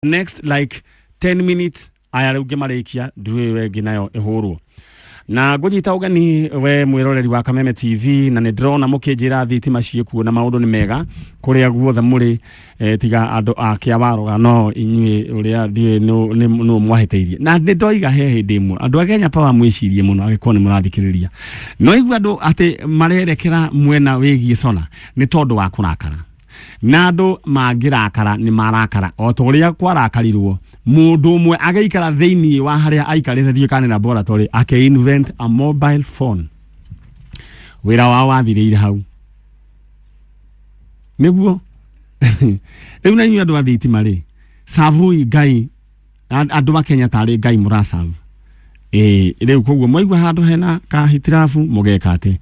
Next like 10 minutes aya rĩu ngĩmarĩkia nduru ĩyo ĩngĩ nayo ĩhũrwo na ngũnyita ũgeni we mwĩroreri wa Kameme TV. Na nĩ ndĩrona mũkĩnjĩra thitima ciĩkuo na maũndũ nĩ mega kũrĩa guothe mũrĩ, tiga andũ a Kĩawaroga no inyuĩ ũrĩa ndiũĩ nũ mwahĩtĩirie. Na nĩ ndoiga he hĩndĩ ĩmwe andũ a Kenya Power mwĩcirie mũno angĩkorwo nĩ mũrathikĩrĩria. No igua andũ atĩ marerekera mwena wĩgiĩ solar nĩ tondũ wa kũrakara, na andũ mangĩrakara nĩ marakara o ta ũrĩa kwarakarirwo mũndũ ũmwe agĩikara thĩinĩ wa harĩa aikarĩte, ndiũĩ kana nĩ laboratory, akĩ invent a mobile phone. Wĩra wao wathirĩire hau. Nĩguo rĩu na inyuĩ andũ a thitima rĩ, savui Ngai, andũ a Kenya tarĩ Ngai mũrasavu. Ĩĩ, rĩu koguo mwaigua handũ hena kahitirabu mũgeka atĩ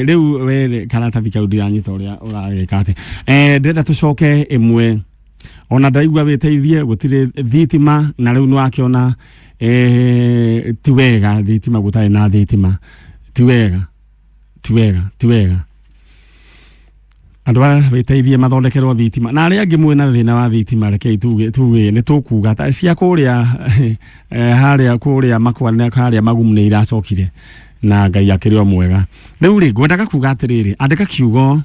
rĩu we karatathi kau ndiranyita ũrĩa ũragĩka atĩ ndĩrenda tũcoke ĩmwe ona ndaigua wĩteithie gũtirĩ thitima. Na rĩu nĩwakĩona ti wega thitima gũtarĩ na thitima, ti wega, ti wega, ti wega. Andũ aya wĩteithie mathondekerwo thitima, na arĩa angĩ mwĩna thĩna wa thitima, rekei tuge nĩ tũkuga ta cia kũrĩa harĩa kũrĩa makwa harĩa magumu nĩ iracokire na Ngai akĩrĩ o mwega. Rĩu rĩ, ngwendaga kuga atĩrĩrĩ, andĩka kiugo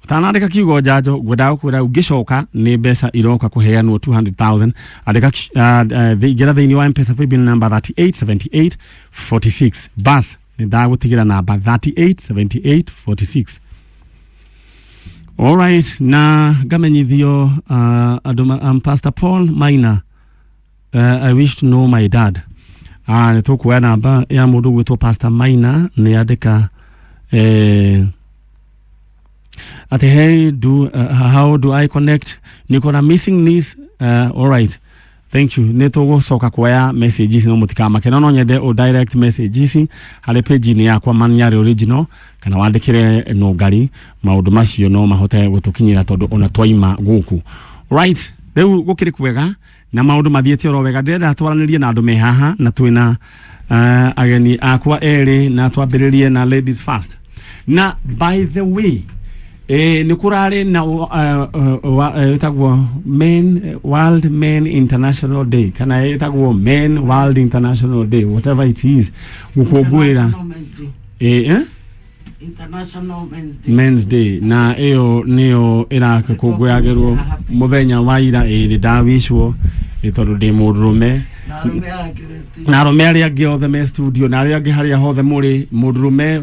ũtanandĩka kiugo njanjo. Ngwendaga gũkwĩra ũngĩcoka nĩ mbeca iroka kũheanwo 200,000. Andĩka ingĩra thĩinĩ wa Mpesa paybill number 387846. Bas, nĩ ndagũtigĩra namba 387846. Alright, na ngamenyithio andũ Pastor Paul Maina, I wish to know my dad. Nĩ tũkuoya namba ya mũndũ gwĩtwo Pastor Maina. Nĩ andĩka ati, "Hey, do how do I connect? Niko na missing niece." All right, thank you. Nĩ tũgũcoka kuoya message ici, no mũtikamake, no no nyende o direct message ici harĩ page-inĩ yakwa Manyarĩ Original kana wandĩkĩre nũngari. Maũndũ macio no mahote gũtũkinyĩra tondũ ona twaima gũkũ. Right, rĩu gũkĩrĩ kwega na maũndũ mathiĩte oro wega. Ndĩrenda twaranĩrie na andũ me haha na twĩna ageni akwa erĩ, na twambĩrĩrie na ladies first. Na by the way, nĩ kũrarĩ na ĩtagwo Men World Men International Day kana ĩtagwo Men World International Day, whatever it is, gũkũngũĩra International Men's Day. Eh? International Men's Day. Men's Day, na ĩyo nĩyo ĩrakũngũyagĩrwo mũthenya wa ira. Ĩrĩ ndawicwo tondũ ndĩ mũndũrũme. Na arũme aya angĩ me studio. Na arũme arĩa angĩ othe me studio na arĩa angĩ harĩa hothe mũrĩ, mũndũrũme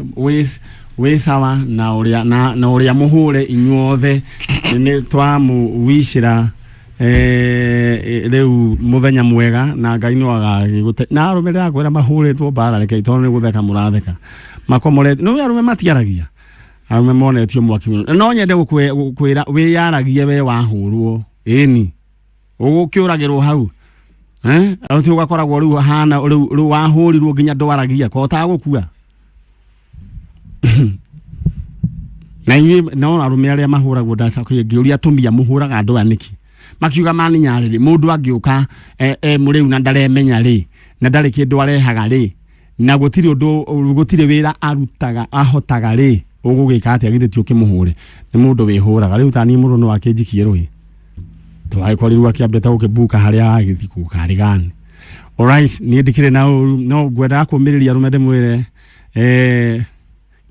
wĩ sawa na ũrĩa na ũrĩa mũhũre, inyuothe nĩ twamũwicĩra rĩu mũthenya mwega na Ngai no agagĩgũte. Na arũme ndĩrakwĩra mahũrĩtwo mbara, rekei tondũ nĩ gũtheka mũratheka makomorete. Nĩ arũme matiaragia, arũme monetio mwaki mũno. No nyende gũkwĩra wĩyaragie we wahũrwo, ĩni ũgũkĩũragĩrwo hau, ti ũgakoragwo rĩu hana rĩu wahũrirwo nginya ndwaragia ko ũtagũkua. Na inyuĩ no arũme arĩa mahũragwo, ndacokia ngĩũria atumia mũhũraga andũ aya nĩkĩ, makiuga maninyarĩrĩ mũndũ angĩũka e mũrĩu na ndaremenya rĩ, na ndarĩ kĩndũ arehaga rĩ, na gũtirĩ ũndũ, gũtirĩ wĩra arutaga ahotaga rĩ, ũgũgĩka atĩa? Githĩ ti ũkĩmũhũre? Nĩ mũndũ wĩhũraga. Rĩu tani mũndũ no akĩnjikie rũĩ twagĩkorirwo akĩambĩte gũkĩbuka harĩa agĩthiĩ kũkarĩ gani. Alright, niĩ ndikĩrĩ na ũru, no ngwendaga kũmĩrĩria arũme ndĩmwĩre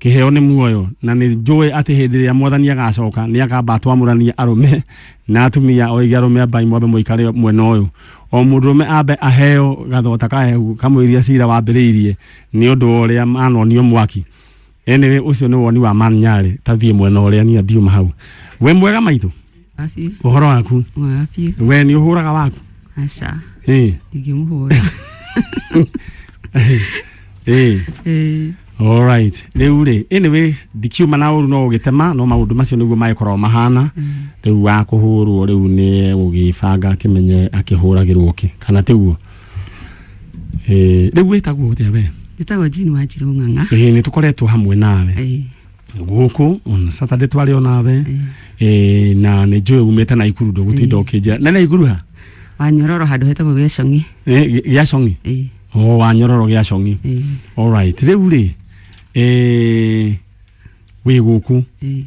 kĩheo nĩ muoyo, na nĩ njũĩ atĩ hĩndĩ ĩrĩa Mwathani agacoka nĩ akamba atwamũrania arũme na atumia, oige arũme ambai mwambe mũikare mwena ũyũ, o mũndũrũme ambe aheo gathota kahehu kamũiria cira wambĩrĩirie nĩ ũndũ wa ũrĩa manonio mwaki. Anyway, ũcio nĩ woni wa Manyarĩ. Tathiĩ mwena ũrĩa niĩ ndiuma hau. We mwega maitũ? Wabi. Ũhoro waku? Mwega biũ. We nĩ ũhũraga waku? Aca. Ĩ. Ndingĩmũhũra. Ĩ. Ĩĩ. Alright. Rĩu rĩ, anyway, ndikiuma na ũru no ũgĩtema, no maũndũ macio nĩguo magĩkoragwo mahana. Rĩu wa kũhũrwo rĩu nĩ gũgĩbanga akĩmenye akĩhũragĩrwo kĩ kana tiguo. Rĩu wĩtagwo atĩa we? Njĩtagwo Jean Wanjirũ Ng'ang'a. Ĩĩ, nĩ tũkoretwo hamwe nawe Ĩĩ. gũkũ on Saturday, twarĩ o nawe. Ĩĩ. Ĩĩ, na nĩ njũĩ umĩte Naikuru, ndũgũtinda ũkĩnjĩra. Na Naikuru ha? Wanyororo, handũ hetagwo Gĩacong'i. Gĩacong'i? Ĩĩ. O Wanyororo Gĩacong'i. Ĩĩ. Alright, rĩu rĩ, wĩ gũkũ Ĩĩ.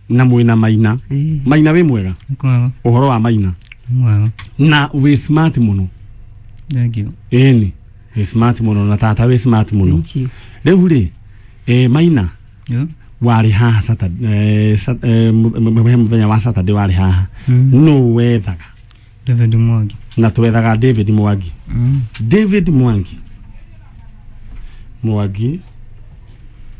Na mwina Maina. Ĩĩ. Maina wĩ mwega? Kwega. Ũhoro wa Maina? Mwega. Na wĩ smart mũno. Thank you. Ĩni wĩ smart mũno na tata wĩ smart mũno. Thank you. Rĩu rĩ, Maina, Yeah. warĩ haha Saturday, mũthenya wa Saturday warĩ haha, nũ wethaga? David Mwangi. Na twethaga David Mwangi. David Mwangi, Mwangi,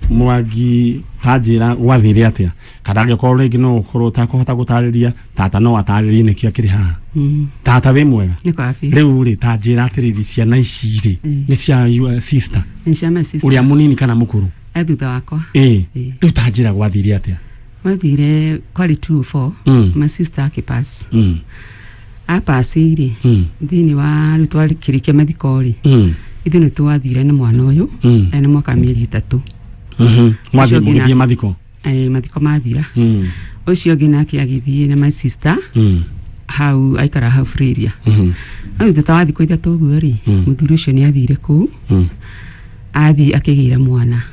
Mwangi, tanjĩra gwathire atĩa, kana angĩkorwo rĩngĩ no ũkorwo ũtakũhota gũtarĩria, tata no atarĩrie nĩkĩo akĩrĩ haha. Tata wĩ mwega? Nĩ kwa biũ. Rĩu rĩ, tanjĩra atĩrĩrĩ, ciana ici rĩ, nĩ cia your sister? Nĩ cia my sister. Ũrĩa mũnini kana mũkũrũ? E thutha wakwa. Ĩĩ. Ĩĩ. Rĩu tanjĩra gwathire atĩa. Mathire kwarĩ 204. My sister akĩpass. Apass rĩ, thĩinĩ wa rĩu twarĩkĩrĩkia mathiko rĩ, ithuĩ nĩ twathire na mwana ũyũ. Ena mwaka mĩeri 3. Mwathiĩ Ũcio ũngĩ mũgĩthiĩ nake- mathiko? Mathiko mathira, ũcio ũngĩ nake agĩthiĩ na my sister. Hau aikara hau Freria. No thutha ta wa thikũ 3 ũguo rĩ, mũthuri ũcio nĩ athire kũu. Athiĩ akĩgĩra mwana.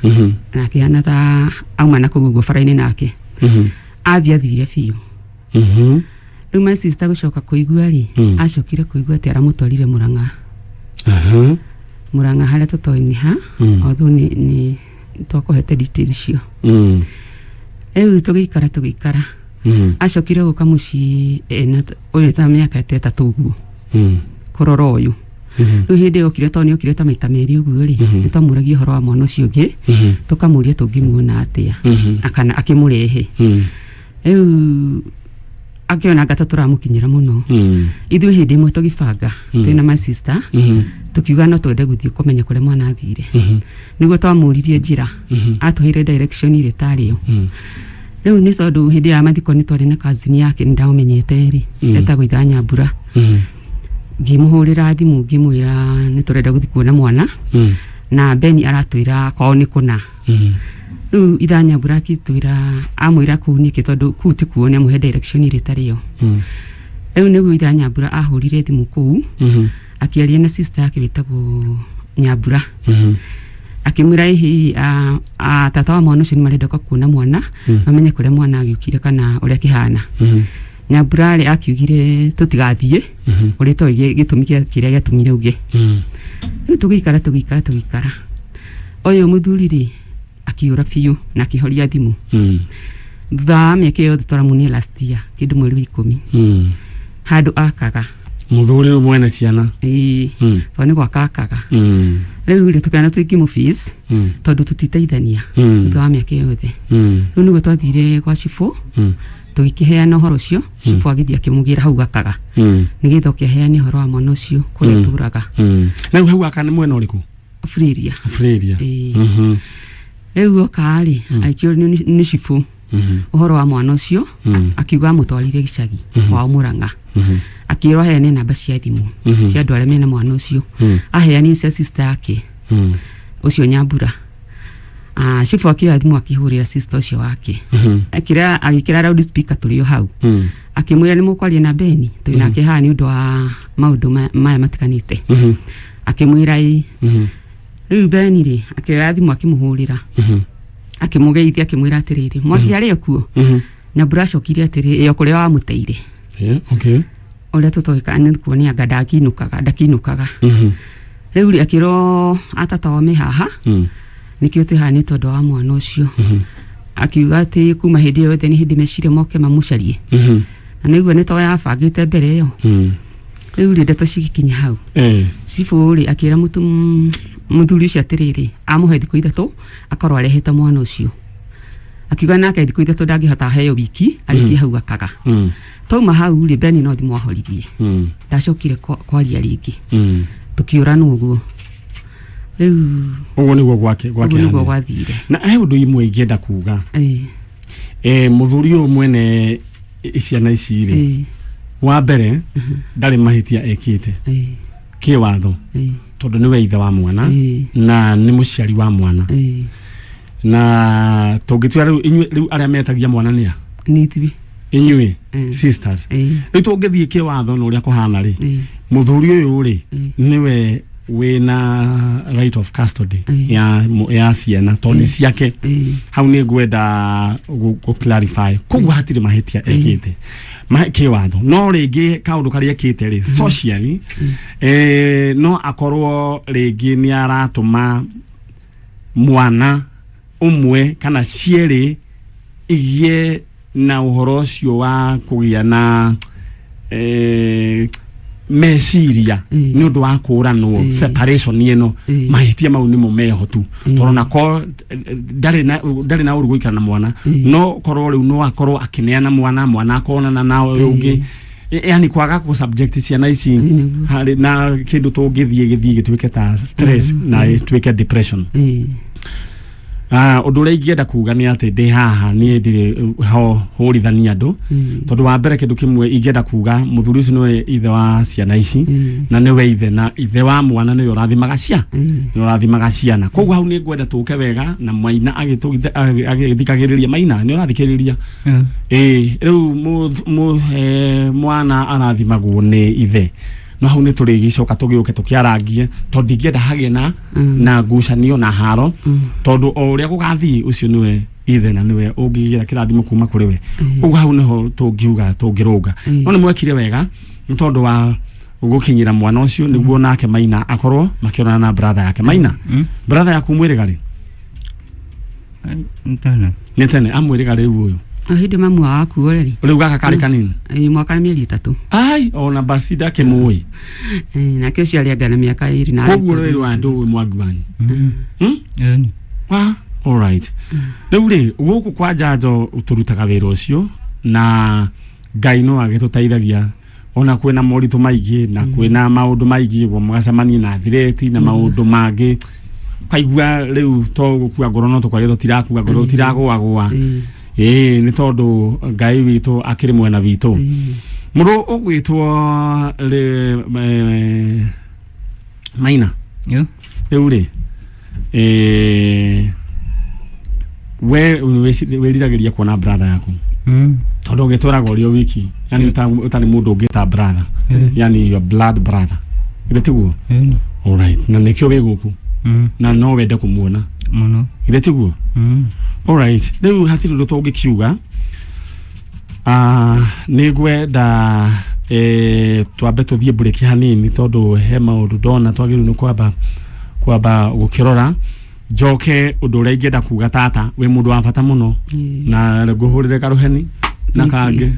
Na akĩhana ta auma na kũu ũguo bara-inĩ nake. Athiĩ athire biũ. Rĩu my sister gũcoka kũigua rĩ, acokire kũigua atĩ aramũtwarire Mũrang'a. Mũrang'a harĩa tũtoĩ nĩ ha. Although nĩ twakũhete details icio. Rĩu tũgĩikara tũgĩikara. Acokire gũka mũciĩ ena ũyũ ta mĩaka ta 3 ũguo. Kũrora ũyũ. Rĩu hĩndĩ ĩyo okire, tondũ nĩ okire ta maita 2 ũguo rĩ, nĩ twamũragia ũhoro wa mwana ũcio ũngĩ. Tũkamũria tũngĩmuona atĩa. Akana akĩmũrehe. Rĩu akĩona anga ta tũramũkinyĩra mũno. Ithuĩ hĩndĩ ĩmwe tũgĩbanga twĩna my sister, tukiuga no twende gũthiĩ kũmenya kũrĩa mwana athire. Nĩguo twamũririe njĩra. Atũheire direction ĩrĩa ĩtarĩ yo. Rĩu nĩ tondũ hĩndĩ ya mathiko nĩ twarĩ na cousin yake nĩ ndamũmenyete rĩ, etagwo Itha Nyambura. Ngĩmũhũrĩra thimũ ngĩmwĩra nĩ tũrenda gũthiĩ kuona mwana. Na Beni aratwĩra kwao nĩ kũna. Rĩu Itha Nyambura akĩtwĩra amwĩra kũu nĩkĩ, tondũ kũu ti kuo, nĩ amũhe direction ĩrĩa ĩtarĩ yo. Rĩu nĩguo Itha Nyambura ahũrire thimũ kũu. Akĩaria na sister yake wĩtagwo Nyambura. Akĩmwĩra hihi tata wa mwana ũcio nĩ marenda gũka kuona mwana, mamenye kũrĩa mwana agĩũkire kana ũrĩa kĩhana. Nyambura rĩ akiugire tũtigathiĩ, ũrĩa toĩ gĩtũmi kĩrĩa gĩatũmire uge. Rĩu tũgĩikara tũgĩikara tũgĩikara, ũyũ mũthuri rĩ akĩũra biũ na akĩhoria thimũ. Thutha wa mĩaka ĩyo yothe twaramuonire last year kĩndũ mweri wa 10. Handũ akaga. Mũthuri ũyũ mwene ciana? Ĩĩ. Tondũ nĩ gwaka akaga. Rĩu rĩ tũkĩona tũingĩmũbis, tondũ tũtiteithania thutha wa mĩaka ĩyo yothe. Rĩu nĩguo twathire gwa cibũ. Tũgĩkĩheana ũhoro ũcio, cibũ agĩthiĩ akĩmũgĩra hau akaga, nĩgetha oke aheane ũhoro wa mwana ũcio kũrĩa atũraga. Na rĩu hau aka nĩ mwena ũrĩkũ? Freria. Freria. Ĩĩ. Rĩu oka rĩ, agĩkĩũrio nĩ cibũ ũhoro wa mwana ũcio. Akiuga amũtwarire gĩcagi kwao Mũrang'a. Akĩrwo aheane namba cia thimũ cia andũ arĩa mena mwana ũcio. Aheanire cia sister yake ũcio Nyambura. Cibũ akĩoya thimũ akĩhũrĩra sister ũcio wake. Akĩra agĩkĩra loud speaker tũrĩ o hau. Akĩmwĩra nĩ mũkwaria na Beni twĩ nake haha nĩ ũndũ wa maũndũ maya matiganĩte. Akĩmwĩra ĩĩ. Rĩu Beni rĩ akĩoya thimũ akĩmũhũrĩra. Akĩmũgeithia akĩmwĩra atĩrĩrĩ, Mwangi arĩ o kuo? Nyambura acokire atĩrĩ, ĩyo kũrĩa wamũteire. Okay. Ũrĩa tũtoĩ kana nĩ kuonia anga ndakiinũkaga ndakiinũkaga. Rĩu rĩ akĩrwo atata wao me haha. Nĩkĩo twĩ haha nĩ tondũ wa mwana ũcio. Akiuga atĩ kuma hĩndĩ ĩyo yothe nĩ hĩndĩ meciria moke mamũcarie. Na nĩguo nĩ to yabangĩte mbere ĩyo. Rĩu rĩ ndeto cigĩkinya hau. Cibũ rĩ akĩra mũthuri ũcio atĩrĩrĩ, amũhe thikũ 3 akorwo arehete mwana ũcio. Akiuga nake thikũ 3 ndangĩhota aheo wiki arĩkie hau akaga. Twauma hau rĩ, Beni no thimũ ahoririe. Ndacokire kwaria rĩngĩ. Tũkĩũranwo ũguo. Rĩu Ũguo nĩguo gwake ũguo nĩguo gwathire. Na he ũndũ imwe ingĩenda kuga. Mũthuri ũyũ mwene ciana ici rĩ, wa mbere ndarĩ mahĩtia ekĩte kĩwatho, tondũ nĩwe ithe wa mwana na nĩ mũciari wa mwana. Na tũngĩtua rĩu inyuĩ rĩu arĩa metagia mwana nĩ a? Nĩ ithuĩ. Inyuĩ sisters. Rĩu tũngĩthiĩ kĩwatho na ũrĩa kũhana rĩ, mũthuri ũyũ rĩ nĩwe Wĩna right of custody ya ciana tondũ nĩ ciake. Hau nĩ ngwenda gũ clarify koguo hatirĩ mahĩtia ekĩte kĩwatho, no rĩngĩ kaũndũ karĩa ekĩte rĩ socially no akorwo rĩngĩ nĩ aratũma mwana ũmwe kana cierĩ igie na ũhoro ũcio wa kũgĩa na meciria nĩ ũndũ wa kũranwo separation ĩno. Mahĩtia mau nĩmo meho tu tondũ nako ndarĩ na ũru gũikara na mwana, no korwo rĩu no akorwo akĩneana mwana akonana na ũyũ ũngĩ, yani kwaga kũ subject ciana ici harĩ na kĩndũ tũngĩthiĩ gĩthiĩ gĩtuĩke ta stress na ĩtuĩke depression. Ũndũ ũrĩa ingĩenda kuga nĩ atĩ ndĩ haha niĩ ndirĩ ho hũrithania andũ, tondũ wa mbere kĩndũ kĩmwe ingĩenda kuga mũthuri ũcio nĩwe ithe wa ciana ici na nĩwe ithe, na ithe wa mwana nĩwe ũrathimaga ciana. Koguo hau nĩ ngwenda tũke wega na Maina agĩthikagĩrĩria. Maina nĩ ũrathikĩrĩria? Rĩu mwana arathimagwo nĩ ithe, no hau nĩ tũrĩgĩcoka tũgĩũke tũkĩarangie tondũ ndingĩenda hagĩe na ngucanio na haro, tondũ o ũrĩa gũgathiĩ ũcio nĩwe ithe na nĩwe ũngĩgĩra kĩrathimo kuma kũrĩ we. Ũguo hau nĩho tũngiuga tũngĩrũnga, no nĩ mwekire wega nĩ tondũ wa gũkinyĩra mwana ũcio nĩguo nake Maina akorwo makĩonana na brother yake. Maina, brother yaku mwĩrĩga rĩ? Nĩ tene amwĩrĩga rĩu ũyũ hĩndĩ mamu wakuo rĩ. Rĩu gaka karĩ kanini? Mwaka na mĩeri 3. Ai, ona basi ndakĩmũĩ. Nake ũcio arĩanga na mĩaka 2 na koguo rĩrĩ wa ndũĩ Mwangi wanyu. All right. Rĩu rĩ gũkũ kwa Njanjo tũrutaga wĩra ũcio na Ngai no agĩtũteithagia, ona kwĩna moritũ maingĩ na kwĩna maũndũ maingĩ ũguo mũgacemania na thireti na maũndũ mangĩ ukaigua rĩu to gũkua ngoro, no tũkwaria tũtirakua ngoro, tũtiragũagũa. Nĩ tondũ Ngai witũ akĩrĩ mwena witũ. Mũndũ ũgwĩtwo Maina, rĩu rĩ we wĩriragĩria kuona brother yaku tondũ ũgĩtwaraga ũrĩ o wiki, yani ũtarĩ mũndũ ũngĩ ta brother, yani your blood brother, githĩ tiguo? All right, na nĩkĩo wĩ gũkũ na no wende kũmuona mũno, githĩ tiguo? All right, rĩu hatirĩ ũndũ tũngĩkiuga. Nĩ ngwenda twambe tũthiĩ mburĩki hanini tondũ he maũndũ ndona twagĩrĩirwo nĩ kwamba gũkĩrora. Njoke ũndũ ũrĩa ingĩenda kuga, tata wĩ mũndũ wa bata mũno na ngũhũrĩre karũheni na kangĩ.